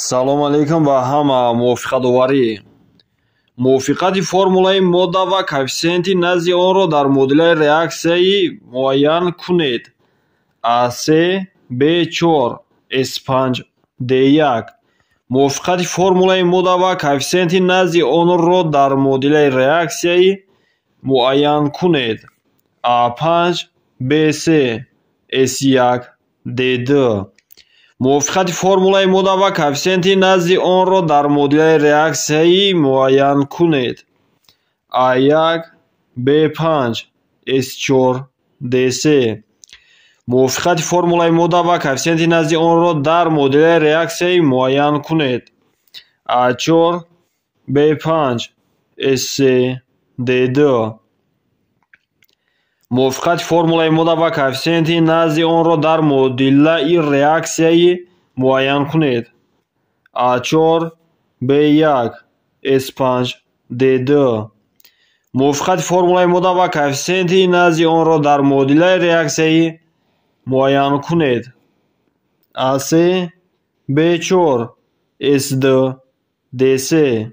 Салом алейкум ба ҳама. Мувофиқатоварӣ. Мувофиқати формулаи модда ва коэффисиенти назди онро дар муодилаи реаксияи муайян кунед. А3, Б4, С5, Д1. Мувофиқати формулаи модда ва коэффисиенти назди онро дар муодилаи реаксияи муайян кунед. А5, Б3, С1, Д2. Мувофиқати формулаи модда ва коэффисиенти назди онро дар муодилаи реаксияи муайян кунед. А1, Б5, С4, Д3. Мувофиқати формулаи модда ва коэффисиенти назди онро дар муодилаи реаксияи муайян кунед. А4, Б5, С3, Д2. Мувофиқати формулаи модда ва коэффисиенти назди онро дар муодилаи реаксияи муайян кунед. А4, Б1, С5, Д2. Мувофиқати формулаи модда ва коэффисиенти назди онро дар муодилаи реаксияи муайян кунед. А3, Б4, С2, Д3.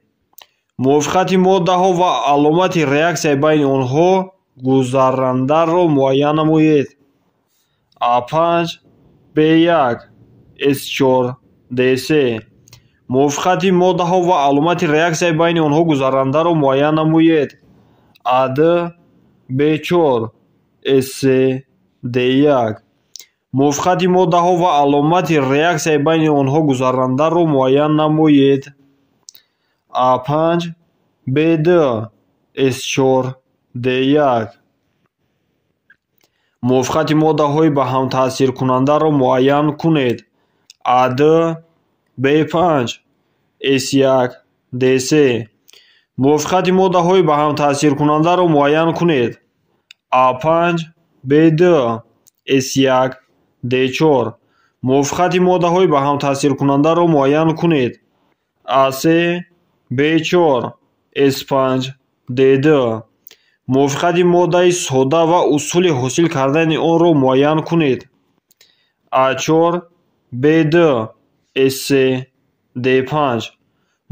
Мувофиқати моддаҳо ва аломати реаксияи байни онҳо гузарандаро муайян намоед. А5, Б1, С4, Д3. Мувофиқати моддаҳо ва аломати реаксияи байни онҳо гузарандаро муайян намоед. А2, Б4, С3, Д1. Мувофиқати моддаҳо ва аломати реаксияи байни онҳо гузарандаро муайян намоед. А5, Б2, С4, Д1. Мувофиқати моддаҳои ба ҳам таъсиркунандаро муайян кунед. А2, Б5, С1, Д3. Мувофиқати моддаҳои ба ҳам таъсиркунандаро муайян кунед. А5, Б2, С1, Д4. Мувофиқати моддаҳои ба ҳам таъсиркунандаро муайян кунед. А3, Б4, С5, Д2. Мувофиқати моддаи сода ва усули ҳосил кардани онро муайян кунед. А4, Б2, С3, Д5.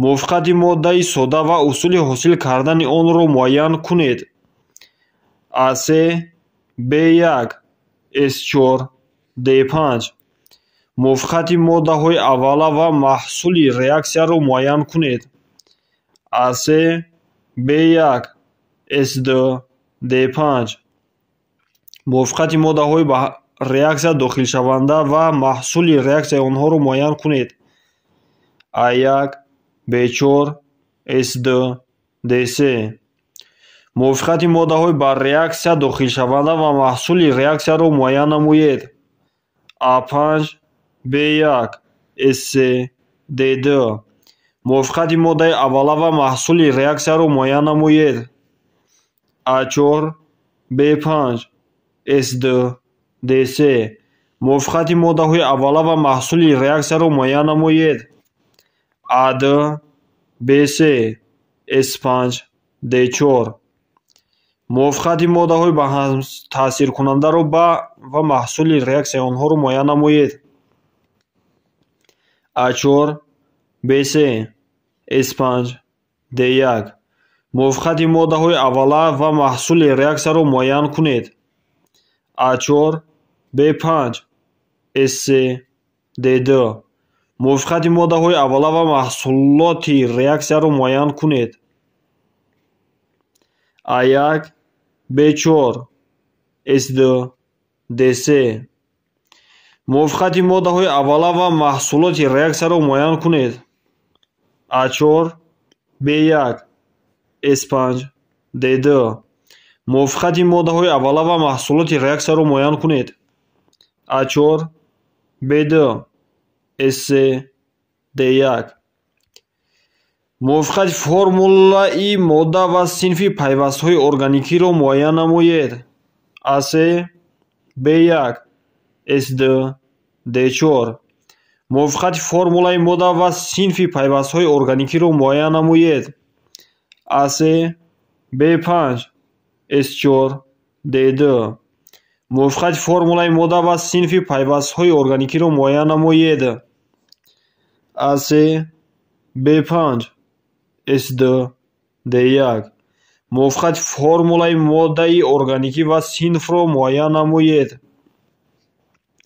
Мувофиқати моддаи сода ва усули ҳосил кардани онро муайян кунед. А3, Б1, С4, Д5. Мувофиқати моддаҳои аввала ва маҳсули реаксияро муайян кунед. А3, Б1, С2, Д5. Мувофиқати моддаҳои ба реаксия дохилшаванда ва маҳсули реаксияи онҳоро муайян кунед. А1, Б4, С2, Д3. Мувофиқати моддаҳои ба реаксия дохилшаванда ва маҳсули реаксияро муайян намоед. А5, Б1, С3, Д2. Мувофиқати моддаи аввала ва маҳсули реаксияро муайян намоед. А4, Б5, С2, Д3. Мувофиқати моддаҳои аввала ва маҳсули реаксияро муайян намоед. А2, Б3, С5, Д4. Мувофиқати моддаҳои ба ҳам таъсиркунандаро ва маҳсули реаксияи онҳоро муайян намоед. А4, Б3, С5, Д1. Мувофиқати моддаҳои аввала ва маҳсули реаксияро муайян кунед. А4, Б5, С3, Д2. Мувофиқати моддаҳои аввала ва маҳсулоти реаксияро муайян кунед. А1, Б4, С2, Д3. Мувофиқати моддаҳои аввала ва маҳсулоти реаксияро муайян кунед. А4, Б1, С5, Д2. Мувофиқати моддаҳои аввала ва маҳсулоти реаксияро муайян кунед. А4, Б2, С3, Д1. Мувофиқати формулаи модда ва синфи пайвастҳои органикиро муайян намоед. А3, Б1, С2, Д4. Мувофиқати формулаи модда ва синфи пайвастҳои органикиро муайян намоед. А3, Б5, С4, Д2. Мувофиқати формулаи модда ва синфи пайвастҳои органикиро муайян намоед. А3, Б5, С2, Д1. Мувофиқати формулаи моддаи органикӣ ва синфро муайян намоед.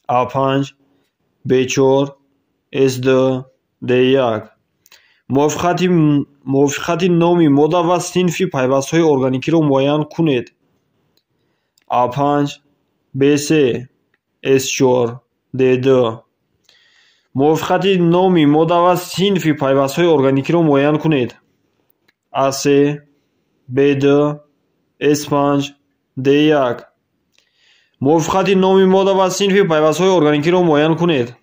А5, Б4, С2, Д1. Мувофиқати номи модда ва синфи пайвастҳои органикиро муайян кунед. А5, Б3, С4, Д2. Мувофиқати номи модда ва синфи пайвастҳои органикиро муайян кунед. А3, Б2, С5, Д1. Мувофиқати номи модда ва синфи пайвастҳои органикиро муайян кунед.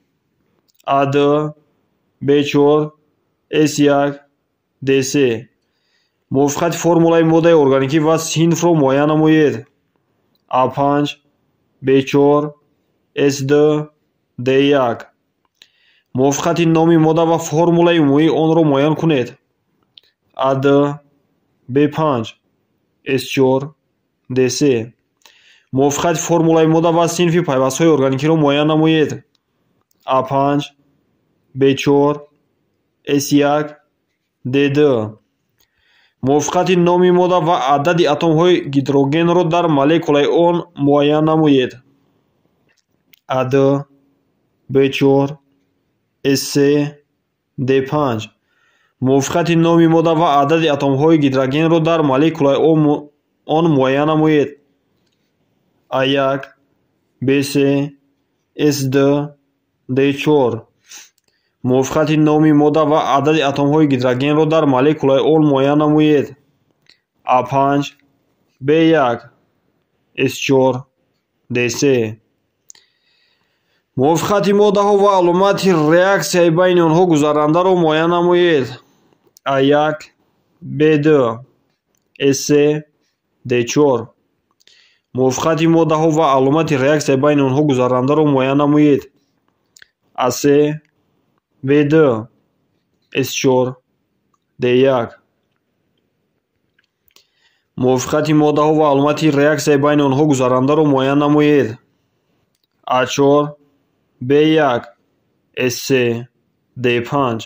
А2, Б4, С1, Д3. Мувофиқати формулаи моддаи органикӣ ва синфро муайян намоед. А5, Б4, С2, Д1. Мувофиқати номи модда ва формулаи умумии онро муайян кунед. А2, Б5, С4, Д3. Мувофиқати формулаи модда ва синфи пайвастҳои органикиро муайян намоед. А5, Б4, С1, Д2. Мувофиқати номи модда ва адади атомҳои гидрогенро дар молекулаи он муайян намоед. А2, Б4, С3, Д5. Мувофиқати номи модда ва адади атомҳои гидрогенро дар молекулаи он муайян намоед. А1, Б3, С2, Д4. Мувофиқати номи модда ва адади атомҳои гидрогенро дар молекулаи он муайян намоед. А5, Б1, С4, Д3. Мувофиқати моддаҳо ва аломати реаксияи байни онҳо гузарандаро муайян намоед. А1, Б2, С3, Д4. Мувофиқати моддаҳо ва аломати реаксияи байни онҳо гузарандаро муайян намоед. А3, Б2, С4, Д1. Мувофиқати моддаҳо ва аломати реаксияи байни онҳо гузарандаро муайян намоед. А4, Б1, С3, Д5.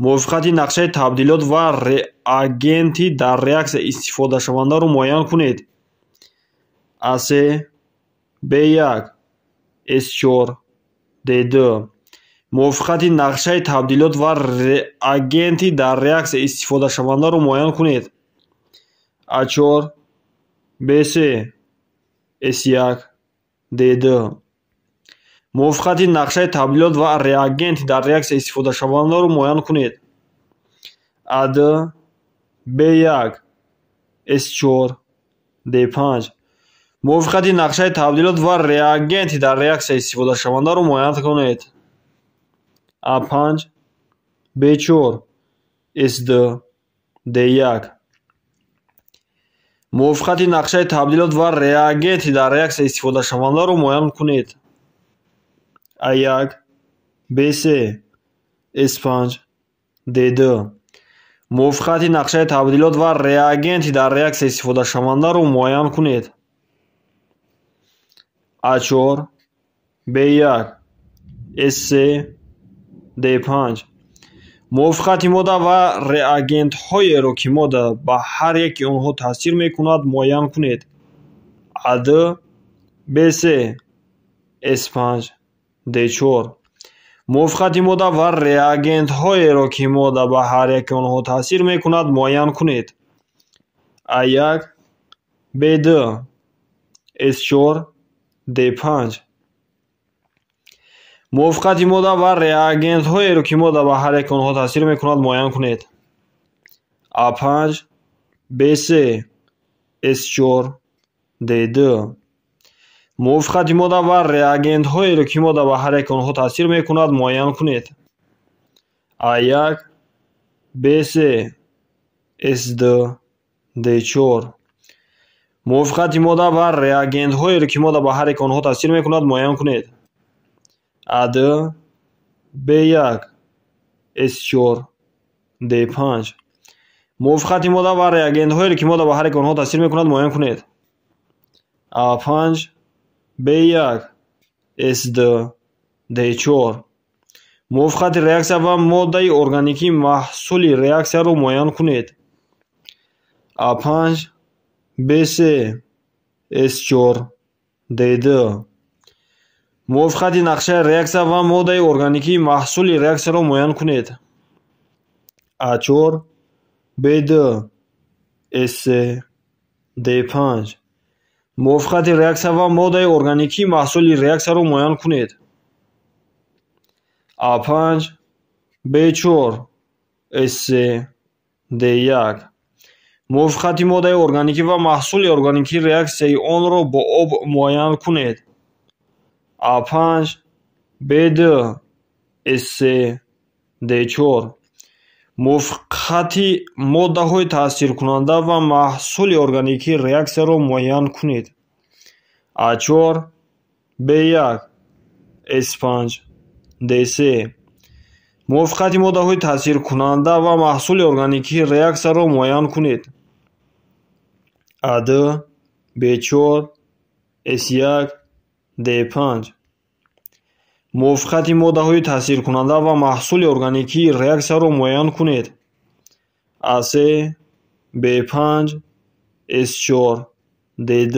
Мувофиқати нақшаи табдилот ва реагенти дар реаксия истифодашавандаро муайян кунед. А3, Б1, С4, Д2. Мувофиқати нақшаи табдилот ва реагенти дар реаксия истифодашавандаро муайян кунед. А4, Б3, С1, Д2. Мувофиқати нақшаи табдилот ва реагенти дар реаксия истифодашавандаро муайян кунед. А2, Б1, С4, Д5. Мувофиқати нақшаи табдилот ва реагенти дар реаксия истифодашавандаро муайян кунед. А5, Б4, С2, Д1. Мувофиқати нақшаи табдилот ва реагенти дар реаксия истифодашавандаро муайян кунед. А1, Б3, С5, Д2. Мувофиқати нақшаи табдилот ва реагенти дар реаксия истифодашавандаро муайян кунед. А4, Б1, С3, Д5. Мувофиқати модда ва реагентҳоеро, ки модда ба ҳар яки онҳо таъсир мекунад, муайян кунед. А2, Б3, С5, Д4. Мувофиқати модда ва реагентҳоеро, ки модда ба ҳар яки онҳо таъсир мекунад, муайян кунед. А1, Б2, С4, Д5. Мувофиқати модда ва реагентҳоеро, ки модда ба ҳар яки онҳо таъсир мекунад, муайян кунед. А5, Б3, С4, Д2. Мувофиқати модда ва реагентҳоеро, ки модда ба ҳар яки онҳо таъсир мекунад, муайян кунед. А1, Б3, С2, Д4. Мувофиқати модда ва реагентҳоеро, ки модда ба ҳар яки онҳо таъсир мекунад, муайян кунед. А2, Б1, С4, Д5. Мувофиқати модда ва реагентҳоеро, ки модда ба ҳар яки онҳо таъсир мекунад, муайян кунед. А5, Б1, С2, Д4. Мувофиқати реаксия ва моддаи органикии маҳсули реаксияро муайян кунед. А5, Б3, С4, Д2. Мувофиқати нақшаи реаксия ва моддаи органикии маҳсули реаксияро муайян кунед. А4, Б2, С3, Д5. Мувофиқати реаксия ва моддаи органикии маҳсули реаксияро муайян кунед. А5, Б4, С3, Д1. Мувофиқати моддаи органикӣ ва маҳсули органикии реаксияи онро бо об муайян кунед. А5, Б2, С3, Д4. Мувофиқати моддаҳои таъсиркунанда ва маҳсули органикии реаксияро муайян кунед. А4, Б1, С5, Д3. Мувофиқати моддаҳои таъсиркунанда ва маҳсули органикии реаксияро муайян кунед. А2, Б4, С1, Д5. Мувофиқати моддаҳои таъсиркунанда ва маҳсули органикии реаксияро муайян кунед. А3, Б5, С4, Д2.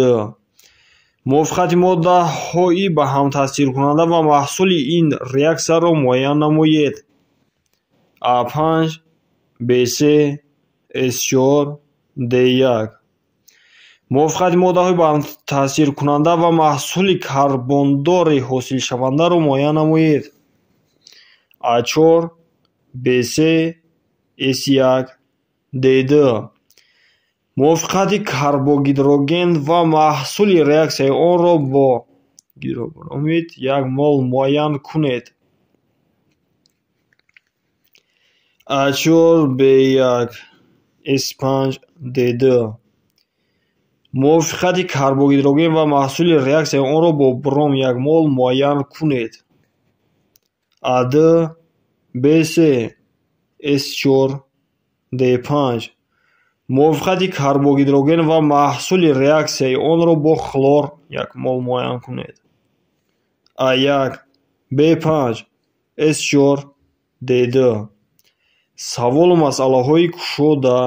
Мувофиқати моддаҳои ба ҳам таъсиркунанда ва маҳсули ин реаксияро муайян намоед. А5, Б3, С4, Д1. Мувофиқати моддаҳои ба ҳам таъсиркунанда ва маҳсули карбондори ҳосилшавандаро муайян намоед. А4, Б3, С1, Д2. Мувофиқати карбогидроген ва маҳсули реаксияи онро бо гидробромид 1 мол муайян кунед. А4, Б1, С5, Д2. Мувофиқати карбогидроген ва маҳсули реаксияи онро бо бром 1 мол муайян кунед. А2, Б3, С4, Д5. Мувофиқати карбогидроген ва маҳсули реаксияи онро бо хлор 1 мол муайян кунед. А1, Б5, С4, Д2. Саволу масъалаҳои кушода.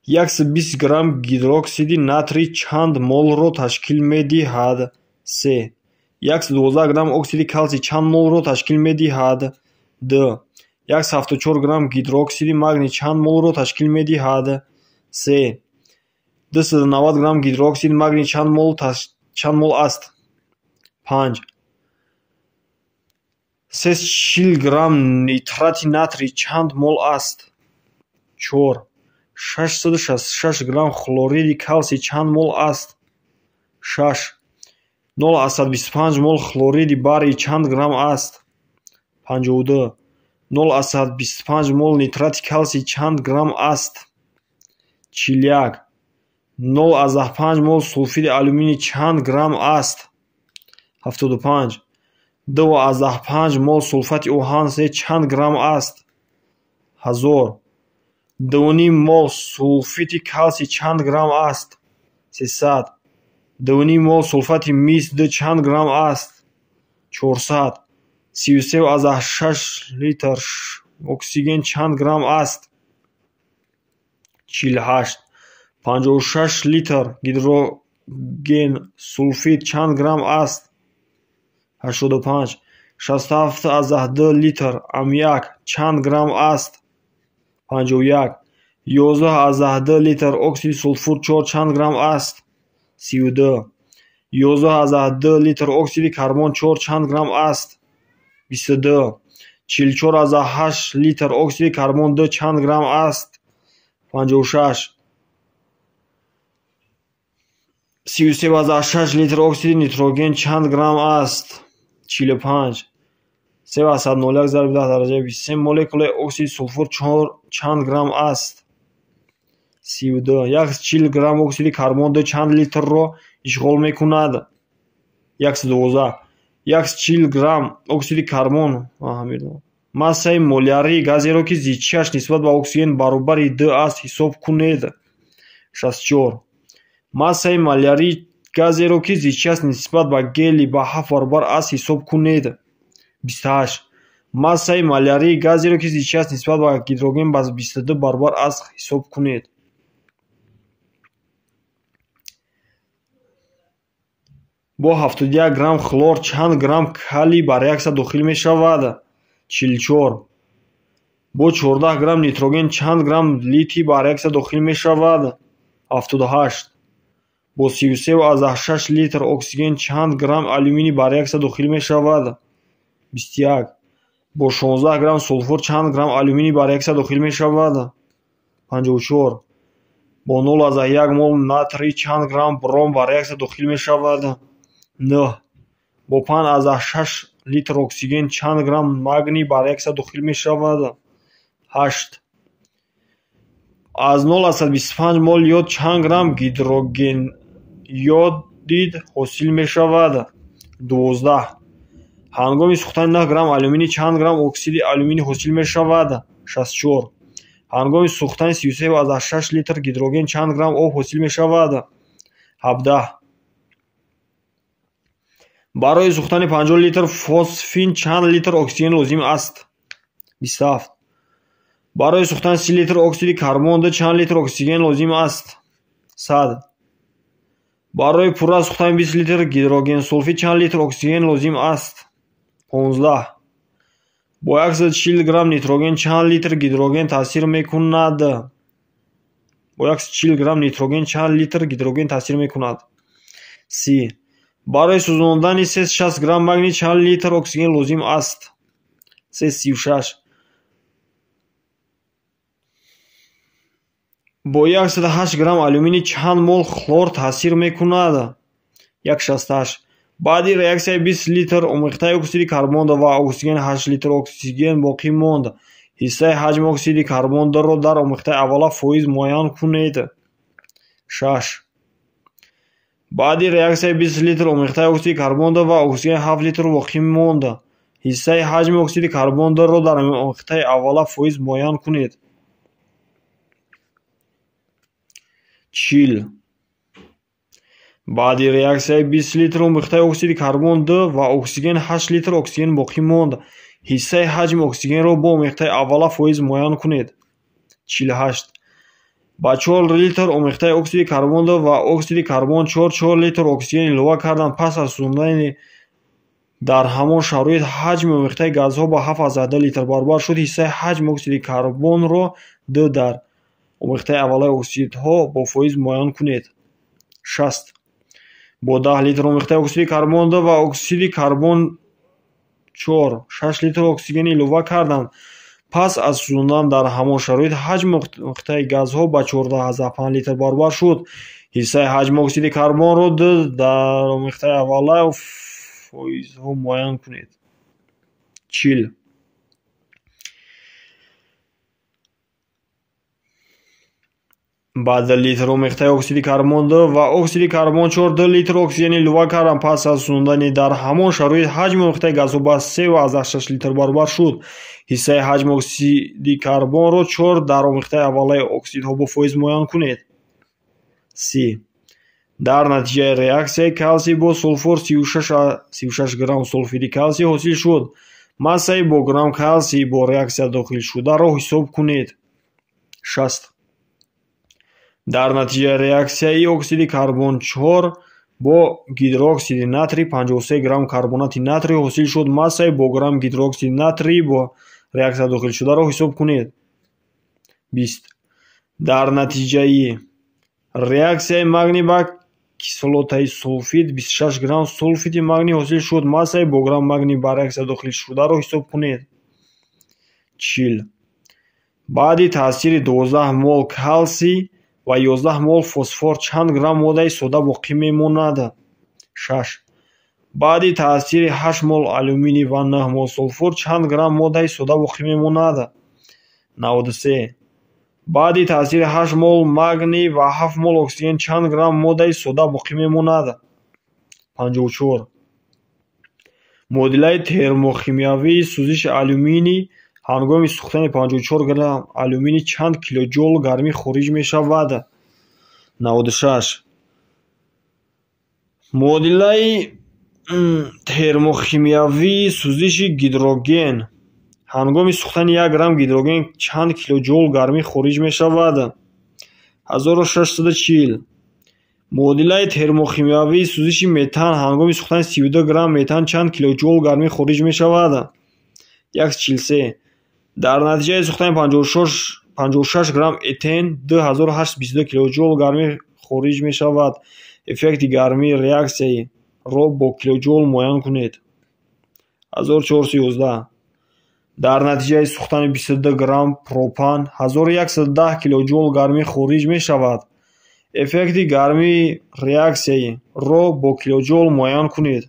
120 грамм гидроксиди натрий чанд молро ташкил медиҳад? 3. 112 грамм оксиди калсий чанд молро ташкил медиҳад? 2. 174 грамм гидроксиди магний чанд молро ташкил медиҳад? 3. 290 грамм гидроксиди магний чанд мол аст? 5. 340 грамм нитрати натрий чанд мол аст? 4. 666 грамм хлориди калсий чанд мол аст? 6. 0,25 мол хлориди барий чанд грамм аст? 52. 0,25 мол нитрати калсий чанд грамм аст? 41. 0,5 мол сулфиди алюминий чанд грамм аст? 75. 2,5 мол сулфати оҳан 3 чанд грамм аст? 1000. 2,5 мол сулфити калсий чанд грамм аст? 300. 2,5 мол сулфати мис 2 чанд грамм аст? 400. 33,6 литр оксиген чанд грамм аст? 48. 56 литр гидроген сулфид чанд грамм аст? 85. 67,2 литр аммиак чанд грамм аст? 51. 11,2 литр оксиди сулфур 4 чанд грамм аст? 32. 11,2 литр оксиди карбон 4 чанд грамм аст? 22. 44,8 литр оксиди карбон 2 чанд грамм аст? 56. 33,6 литр оксиди нитроген чанд грамм аст? 45. 3,01 зарби 10 дараҷаи 23 молекулаи оксиди сулфур 4 чанд грамм аст? 32. 140 грамм оксиди карбон 2 чанд литрро ишғол мекунад? 112. 140 грамм оксиди карбон массаи молярии газеро, ки зичиаш нисбат ба оксиген баробари 2 аст, ҳисоб кунед. 64. Массаи молярии газеро, ки зичиаш нисбат ба гелий ба 7 баробар аст, ҳисоб кунед. 28. Массаи молярии газеро, ки зичиаш нисбат ба гидроген ба 22 баробар аст, ҳисоб кунед. Бо 71 грамм хлор чанд грамм калий ба реаксия дохил мешавад? 44. Бо 14 грамм нитроген чанд грамм литий ба реаксия дохил мешавад? 78. Бо 33,6 литр оксиген чанд грамм алюминий ба реаксия дохил мешавад? 21. Бо 16 грамм сулфур чанд грамм алюминий ба реаксия дохил мешавад? 54. Бо 0,1 мол натрий чанд грамм бром ба реаксия дохил мешавад? 9. Бо 5,6 литр оксиген чанд грамм магний ба реаксия дохил мешавад? 8. Аз 0,25 мол йод чанд грамм гидрогенйодид ҳосил мешавад? 12. Ҳангоми сӯхтани 9 грамм алюминий чанд грамм оксиди алюминий ҳосил мешавад? 64. Ҳангоми сӯхтани 33,6 литр гидроген чанд грамм об ҳосил мешавад? 17. Барои сӯхтани 50 литр фосфин чанд литр оксиген лозим аст? 27. Барои сӯхтани 30 литр оксиди карбон чанд литр оксиген лозим аст? 100. Барои пурра сӯхтани 20 литр гидрогенсулфид чанд литр оксиген лозим аст? 15. Бо 140 грамм нитроген чанд литр гидроген таъсир мекунад? Бо 140 грамм нитроген чанд литр гидроген таъсир мекунад? 30. Барои сӯзондани 360 грамм магний чанд литр оксиген лозим аст? 336. Бо 108 грамм алюминий чанд мол хлор таъсир мекунад? 168. Баъди реаксияи 20 литр омехтаи оксиди карбон ва оксиген 8 литр оксиген боқӣ монд. Ҳиссаи ҳаҷми оксиди карбонро дар омехтаи аввала фоиз муайян кунед. 6. Баъди реаксияи 20 литр омехтаи оксиди карбон ва оксиген 7 литр боқӣ монд. Ҳиссаи ҳаҷми оксиди карбонро дар омехтаи аввала фоиз муайян кунед. 40. Баъди реаксияи 20 литр омехтаи оксиди карбон ва оксиген 8 литр оксиген боқӣ монд. Ҳиссаи ҳаҷми оксигенро бо омехтаи аввала фоиз муайян кунед. 48. Ба 4 литр омехтаи оксиди карбон ва оксиди карбон 4 литр оксиген илова кардан пас аз сӯзондани дар ҳамон шароит ҳаҷми омехтаи газҳо ба 7,2 литр баробар шуд. Ҳиссаи ҳаҷми оксиди карбонро 2 дар омехтаи аввалаи оксидҳо бо фоиз муайян кунед. 60. Бо 10 литр омехтаи оксиди карбон ва оксиди карбон 4 6 литр оксиген илова кардан пас аз сӯзондан дар ҳамон шароит ҳаҷми омехтаи газҳо ба 14,5 литр баробар шуд. Ҳиссаи ҳаҷми оксиди карбонро 2 дар омехтаи аввала фоизҳо муайян кунед. 40. Ба 2 литр омехтаи оксиди карбон ва оксиди карбон 4 литр оксиген илова кардан пас аз сӯзондани дар ҳамон шароит ҳаҷми омехтаи газҳо ба 3,6 литр баробар шуд. Ҳиссаи ҳаҷми оксиди карбонро 4 дар омехтаи аввалаи оксидҳо бо фоиз муайян кунед. 30. Дар натиҷаи реаксияи калсий бо сулфур 36 грамм сулфиди калсий ҳосил шуд. Массаи бо грамм калсий бо реаксия дохилшударо ҳисоб кунед. 60. Дар натиҷаи реаксияи оксиди карбон 4 бо гидроксиди натрий 53 грамм карбонати натрий ҳосил шуд. Массаи бо грамм гидроксиди натрий бо реаксия дохилшударо ҳисоб кунед. 20. Дар натиҷаи реаксияи магний ба кислотаи сулфид 26 грамм сулфиди магний ҳосил шуд. Массаи бо грамм магний ба реаксия дохилшударо ҳисоб кунед. 40. Баъди таъсири 12 мол калсий ва 11 мол фосфор чанд грамм моддаи сода боқӣ мемонад? 6. Баъди таъсири 8 мол алюминий ва 9 мол сулфур чанд грамм моддаи сода боқӣ мемонад? 93. Баъди таъсири 8 мол магний ва 7 мол оксиген чанд грамм моддаи сода боқӣ мемонад? 54. Муодилаи термохимиявии сӯзиши алюминий ҳангоми сӯхтани 54 грамм алюминий чанд килоҷоул гармӣ хориҷ мешавад? 96. Муодилаи Термохимиявии сӯзиши гидроген. Ҳангоми сӯхтани 1 грамм гидроген чанд килоҷоул гармӣ хориҷ мешавад? 1640. Муодилаи термохимиявии сӯзиши метан. Ҳангоми сӯхтани 32 грамм метан чанд килоҷоул гармӣ хориҷ мешавад? 143. Дар натиҷаи сӯхтани 56 грамм этен 2822 килоҷоул гармӣ хориҷ мешавад. Эффекти гармии реаксияро бо килоҷоул муайян кунед. 1411. Дар натиҷаи сӯхтани 22 грамм пропан 1110 килоҷоул гармӣ хориҷ мешавад. Эффекти гармии реаксияро бо килоҷоул муайян кунед.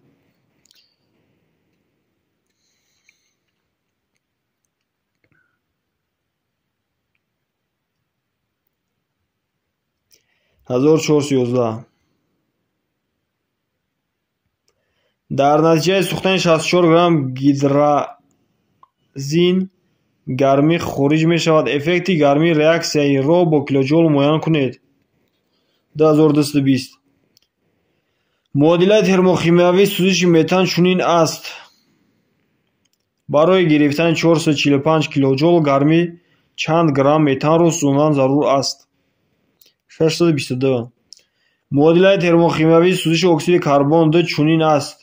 1411. Дар натиҷаи сӯхтани 64 грамм гидразин гармӣ хориҷ мешавад. Эффекти гармии реаксияро бо килоҷоул муайян кунед. 2220. Муодилаи термохимиявии сӯзиши метан чунин аст. Барои гирифтани 445 килоҷоул гармӣ чанд грамм метанро сӯзондан зарур аст? 622. Муодилаи термохимиявии сӯзиши оксиди карбон 2 чунин аст.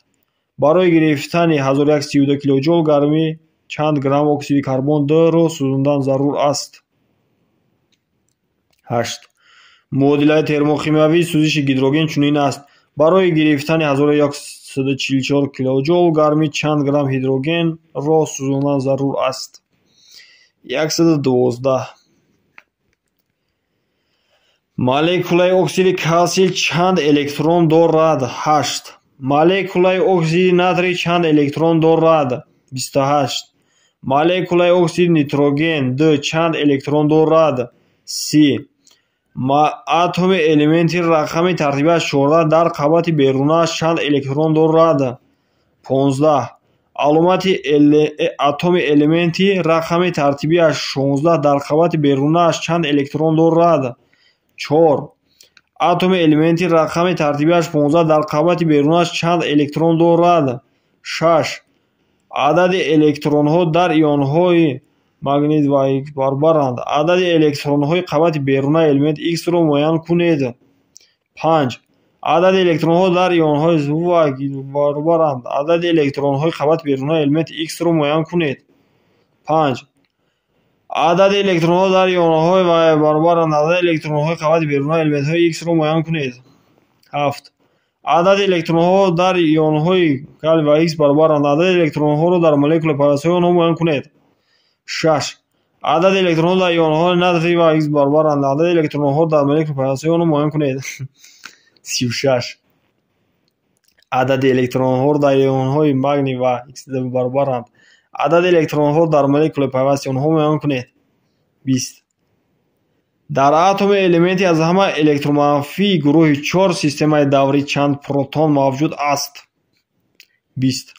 Барои гирифтани 1132 килоҷоул гармӣ чанд грамм оксиди карбон 2-ро сӯзондан зарур аст? 8. Муодилаи термохимиявии сӯзиши гидроген чунин аст. Барои гирифтани 1144 килоҷоул гармӣ чанд грамм гидрогенро сӯзондан зарур аст? 112. Молекулаи оксиди калсий чанд электрон дорад? 8. Молекулаи оксиди натрий чанд электрон дорад? 28. Молекулаи оксиди нитроген 2 чанд электрон дорад? 30. Атоми элементи рақами тартибиаш 14 дар қабати берунааш чанд электрон дорад? 15. Аломати атоми элементи рақами тартибиаш 16 дар қабати берунааш чанд электрон дорад? 4. Атоми элементи рақами тартибиаш 15 дар қабати берунааш чанд электрон дорад? 6. Адади электронҳо дар ионҳои магнит ва X баробаранд. Адади электронҳои қабати берунаи элемент X-ро муайян кунед. 5. Адади электронҳо дар ионҳои ва баробаранд. Адади электронҳои қабати берунаи элемент X-ро муайян кунед. 5. Адади электронҳо дар ионҳои ва баробаранд. Адади электронҳои қабати берунаи элементҳои X-ро муайян кунед. 7. Адади электронҳо дар ионҳои калий ва X баробаранд. Адади электронҳоро дар молекулаи пайвастҳои онҳо муайян кунед. 6. Адади электронҳо дар ионҳои натрий ва X баробаранд. Адади электронҳоро дар молекулаи пайвастҳои онҳо муайян кунед. 36. Адади электронҳоро дар ионҳои магний ва X баробаранд. Адади электронҳоро дар молекулаи пайвасти онҳо муайян кунед. 20. Дар атоми элементи аз ҳама электроманфии гурӯҳи 4 системаи даврӣ чанд протон мавҷуд аст? 20.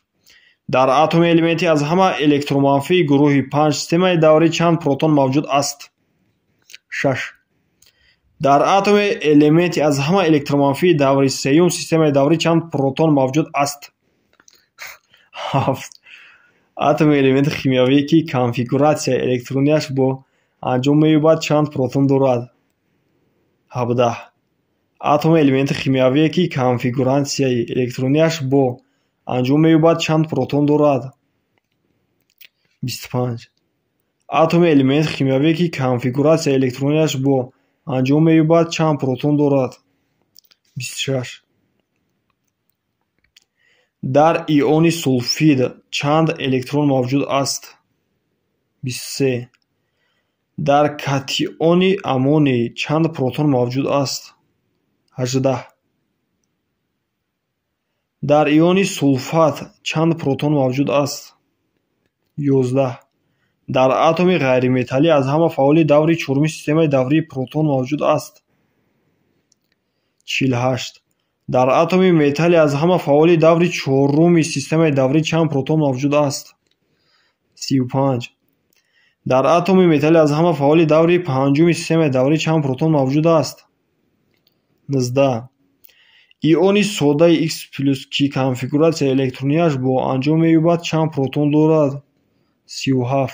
Дар атоми элементи аз ҳама электроманфии гурӯҳи 5 системаи даврӣ чанд протон мавҷуд аст? 6. Дар атоми элементи аз ҳама электроманфии даври сеюм системаи даврӣ чанд протон мавҷуд аст? 7. Атоми элементи химиявие ки конфигуратсияи электронияш бо анҷом меёбад чанд протон дорад? 17. Атоми элементи химиявие ки конфигуратсияи электронияш бо анҷом меёбад чанд протон дорад? 25. Атоми элементи химиявие ки конфигуратсияи электронияш бо анҷом меёбад чанд протон дорад? 26. Дар иони сулфид чанд электрон мавҷуд аст? 23. Дар катиони аммоний чанд протон мавҷуд аст? 18. Дар иони сулфат чанд протон мавҷуд аст? 11. Дар атоми ғайриметаллӣ аз ҳама фаъоли даври чоруми системаи даврии протон мавҷуд аст? 48. Дар атоми металли аз ҳама фаъоли даври чоруми системаи даврӣ чанд протон мавҷуд аст? 35. Дар атоми металли аз ҳама фаъоли даври панҷуми системаи даврӣ чанд протон мавҷуд аст? 19. Иони содаи X плюс, ки конфигуратсияи электронияш бо анҷом меёбад, чанд протон дорад? 37.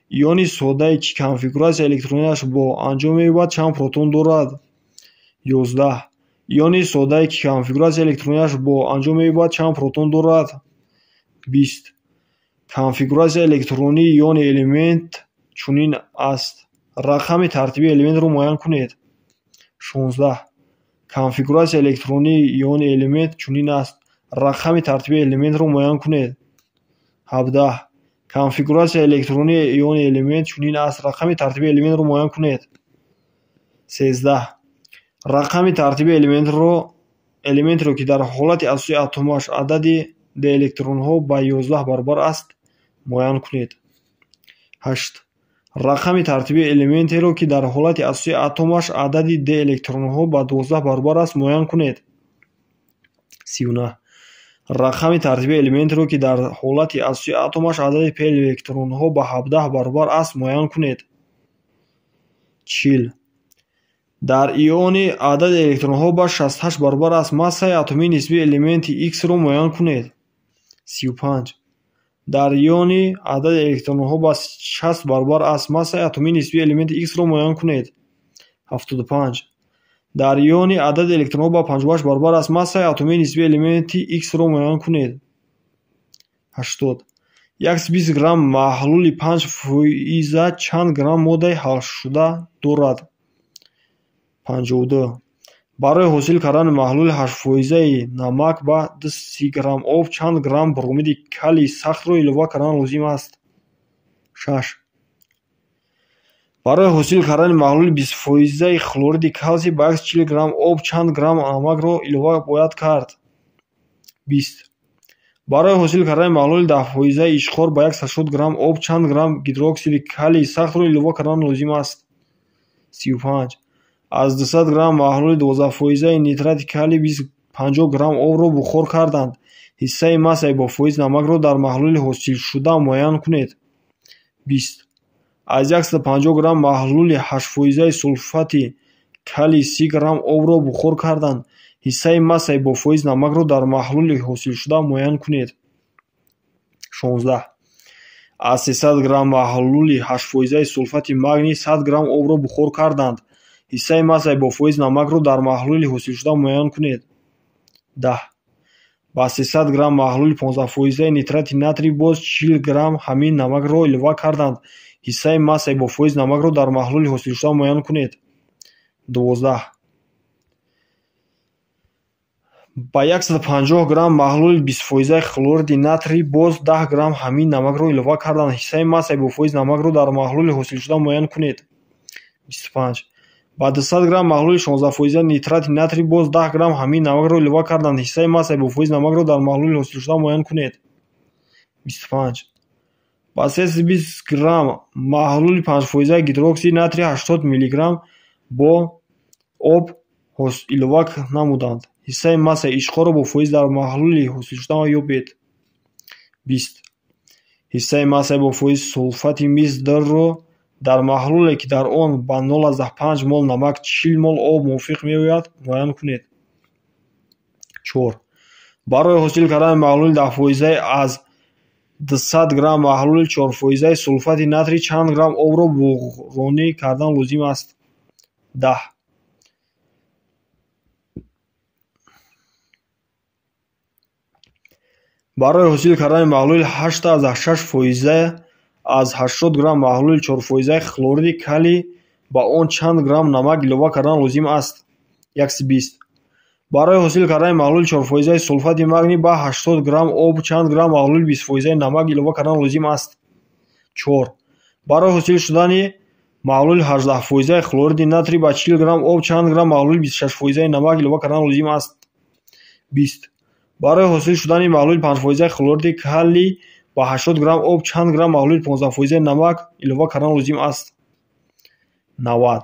Иони содае, ки конфигуратсияи электронияш бо анҷом меёбад, чанд протон дорад? 11. Иони содае, ки конфигуратсияи электронияш бо анҷом меёбад, чанд протон дорад? 20. Конфигуратсияи электронии иони элемент чунин аст. Рақами тартибии элементро муайян кунед. 16. Конфигуратсияи электронии иони элемент чунин аст. Рақами тартибии элементро муайян кунед. 17. Конфигуратсияи электронии иони элемент чунин аст. Рақами тартибии элементро муайян кунед. 13. Рақами тартибии элементро, ки дар ҳолати асосии атомаш адади d электронҳо ба 11 баробар аст, муайян кунед. 8. Рақами тартибии элементеро, ки дар ҳолати асосии атомаш адади d электронҳо ба 12 баробар аст, муайян кунед. 39. Рақами тартибии элементеро, ки дар ҳолати асосии атомаш адади p электронҳо ба 17 баробар аст, муайян кунед. 40. Дар иони адади электронҳо ба 68 баробар аст. Массаи атомии нисбии элементи X-ро муайян кунед. 35. Дар иони адади электронҳо ба 60 баробар аст. Массаи атомии нисбии элементи X-ро муайян кунед. 75. Дар иони адади электронҳо ба 58 баробар аст. Массаи атомии нисбии элементи X-ро муайян кунед. 80. 120 грамм маҳлули 5% чанд грамм моддаи ҳалшуда дорад? 52. Барои ҳосил кардани маҳлули 8% намак ба 230 грамм об чанд грамм бромиди калии сахтро илова кардан лозим аст? 6. Барои ҳосил кардани маҳлули 20% хлориди калсий ба 140 грамм об чанд грамм намакро илова бояд кард? 20. Барои ҳосил кардани маҳлули 10% ишқор ба 180 грамм об чанд грамм гидроксиди калии сахтро илова кардан лозим аст? 35. Аз 200 грамм маҳлули 12% нитрати калий 50 грамм обро бухор карданд. Ҳиссаи массаи бо фоиз намакро дар маҳлули ҳосилшуда муайян кунед. 20. Аз 150 грамм маҳлули 8% сулфати калий 30 грамм обро бухор карданд. Ҳиссаи массаи бо фоиз намакро дар маҳлули ҳосилшуда муайян кунед. 16. Аз 300 грамм маҳлули 8% сулфати магний 100 грамм обро бухор карданд. Ҳиссаи массаи бо фоиз намакро дар маҳлули ҳосилшуда муайян кунед. 10. Ба 300 грамм маҳлули 15% нитрати натрий боз 40 грамм ҳамин намакро илова карданд. Ҳиссаи массаи бо фоиз намакро дар маҳлули ҳосилшуда муайян кунед. 12. Ба 150 грамм маҳлули 20% хлориди натрий боз 10 грамм ҳамин намакро илова карданд. Ҳиссаи массаи бо фоиз намакро дар маҳлули ҳосилшуда муайян кунед. 25. Ба 200 грамм маҳлули 16% нитрати натрий боз 10 грамм ҳамин намакро илова карданд. Ҳиссаи массаи бо фоиз намакро дар маҳлули ҳосилшуда муайян кунед. 25. Ба 320 грамм маҳлули 5% гидроксиди натрий 80 миллиграмм бо об илова намуданд. Ҳиссаи массаи ишқорро бо фоиз дар маҳлули ҳосилшуда ёбед. 20. Ҳиссаи массаи бо фоиз сулфати мис 2-ро дар маҳлуле, ки дар он ба 0,5 мол намак 40 мол об мувофиқ меояд, муайян кунед. 4. Барои ҳосил кардани маҳлули 10% аз 200 грамм маҳлули 4% сулфати натрий чанд грамм обро буғронӣ кардан лозим аст? 10. Барои ҳосил кардани маҳлули 8,6% аз 80 грамм маҳлули 4% хлориди калий ба он чанд грамм намак илова кардан лозим аст? 120. Барои ҳосил кардани маҳлули 4% сулфати магний ба 80 грамм об чанд грамм маҳлули 20% намак илова кардан лозим аст? 4. Барои ҳосил шудани маҳлули 18% хлориди натрий ба 40 грамм об чанд грамм маҳлули 26% намак илова кардан лозим аст? 20. Барои ҳосил шудани маҳлули 5% хлориди калий ба 80 грамм об чанд грамм маҳлули 15% намак илова кардан лозим аст? 90.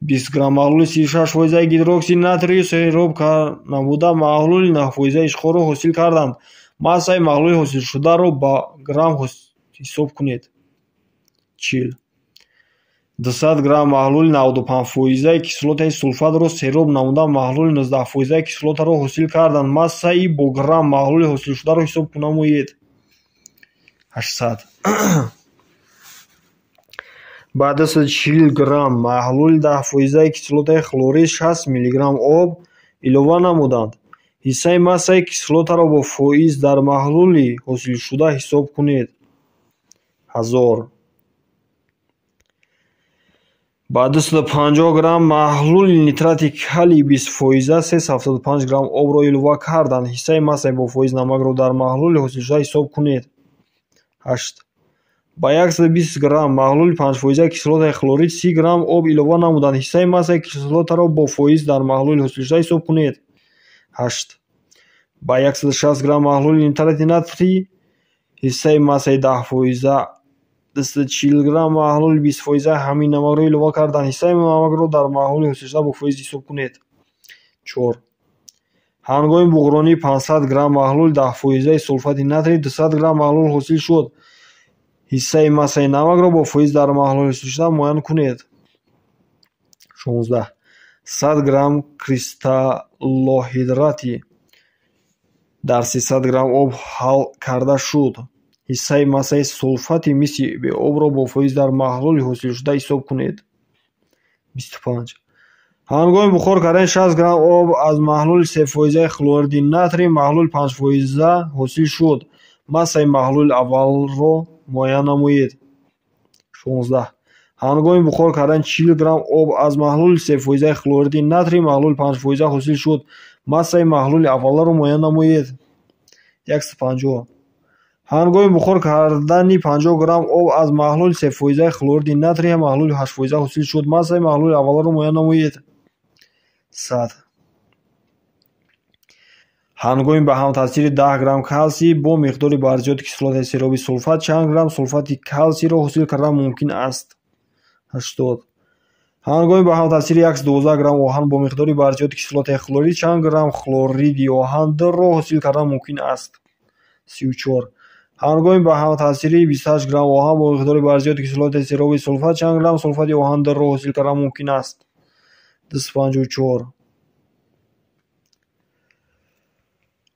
20 грамм маҳлули 36% гидроксиди натрий сероб намуда маҳлули 9% ишқорро ҳосил карданд. Массаи маҳлули ҳосилшударо ба грамм ҳисоб кунед. 40. 200 грамм маҳлули 95-фоизаи кислотаи сулфатро сероб намуда маҳлули 19-фоизаи кислотаро ҳосил карданд. Массаи бо грамм маҳлули ҳосилшударо ҳисоб намоед. 800. Ба 240 грамм маҳлули 10-фоизаи кислотаи хлорид 60 миллиграмм об илова намуданд. Ҳиссаи массаи кислотаро бо фоиз дар маҳлули ҳосилшуда ҳисоб кунед. 1000. Ба 250 грамм маҳлули нитрати калий 20-фоиза 375 грамм обро илова карданд. Ҳиссаи массаи бо фоиз намакро дар маҳлули ҳосилшуда ҳисоб кунед. 8. Ба 120 грамм маҳлули 5-фоизаи кислотаи хлорид 30 грамм об илова намуданд. Ҳиссаи массаи кислотаро бо фоиз дар маҳлули ҳосилшуда ҳисоб кунед. 8. Ба 160 грамм маҳлули нитрати натрий ҳиссаи массаи 10-фоиза 240 грамм маҳлули 20-фоизаи ҳамин намакро илова карданд. Ҳиссаи намакро дар маҳлули ҳосилшуда бо фоиз ҳисоб кунед. 4. Ҳангоми буғронии 500 грамм маҳлули 10-фоизаи сулфати натрий 200 грамм маҳлул ҳосил шуд. Ҳиссаи массаи намакро бо фоиз дар маҳлули ҳосилшуда муайян кунед. 16. 100 грамм кристаллоҳидрати дар 300 грамм об ҳал карда шуд. Ҳиссаи массаи сулфати миси беобро бо фоиз дар маҳлули ҳосилшуда ҳисоб кунед. 25. Ҳангоми бухор кардани 60 грамм об аз маҳлули 3-фоизаи хлориди натрий маҳлули 5-фоиза ҳосил шуд. Массаи маҳлули аввалро муайян намоед. 16. Ҳангоми бухор кардани 40 грамм об аз маҳлули 3-фоизаи хлориди натрий маҳлули 5-фоиза ҳосил шуд. Массаи маҳлули авваларо муайян намоед. 150. Ҳангоми бухор кардани 50 грамм об аз маҳлули 3-фоизаи хлориди натрий маҳлули 8-фоиза ҳосил шуд. Массаи маҳлули авваларо муайян намоед. 100. Ҳангоми ба ҳам таъсири 10 грамм калсий бо миқдори барзиёди кислотаи сероби сулфат чанд грамм сулфати калсийро ҳосил кардан мумкин аст? 80. Ҳангоми ба ҳам таъсири 112 грамм оҳан бо миқдори барзиёди кислотаи хлорид чанд грамм хлориди оҳан 2-ро ҳосил кардан мумкин аст? 34. Ҳангоми ба ҳам таъсири 28 грамм оҳан бо миқдори барзиёди кислотаи сероби сулфат чанд грамм сулфати оҳан 2-ро ҳосил кардан мумкин аст? 254.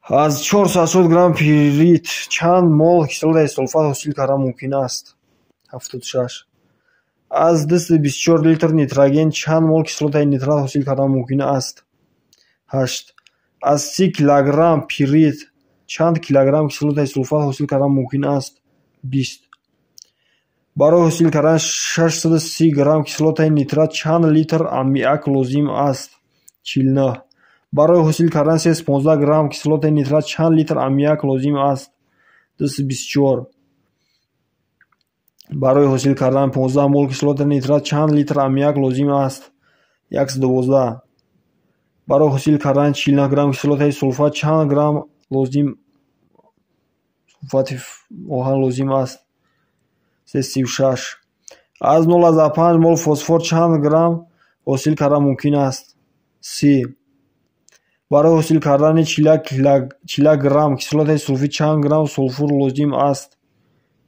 Аз 480 грамм пирит чанд мол кислотаи сулфат ҳосил кардан мумкин аст? 76. Аз 224 литр нитроген чанд мол кислотаи нитрат ҳосил кардан мумкин аст? 8. Аз 30 килограмм пирит чанд килограмм кислотаи сулфат ҳосил кардан мумкин аст? 20. Барои ҳосил кардани 630 грамм кислотаи нитрат чанд литр аммиак лозим аст? 49. Барои ҳосил кардани 315 грамм кислотаи нитрат чанд литр аммиак лозим аст? 224. Барои ҳосил кардани 15 мол кислотаи нитрат чанд литр аммиак лозим аст? 112. Барои ҳосил кардани 49 грамм кислотаи сулфат чанд грамм лозим сулфати оҳан лозим аст? 336. Аз 0,5 мол фосфор чанд грамм ҳосил кардан мумкин аст? 30. Барои ҳосил кардани 41 грамм кислотаи сулфид чанд грамм сулфур лозим аст?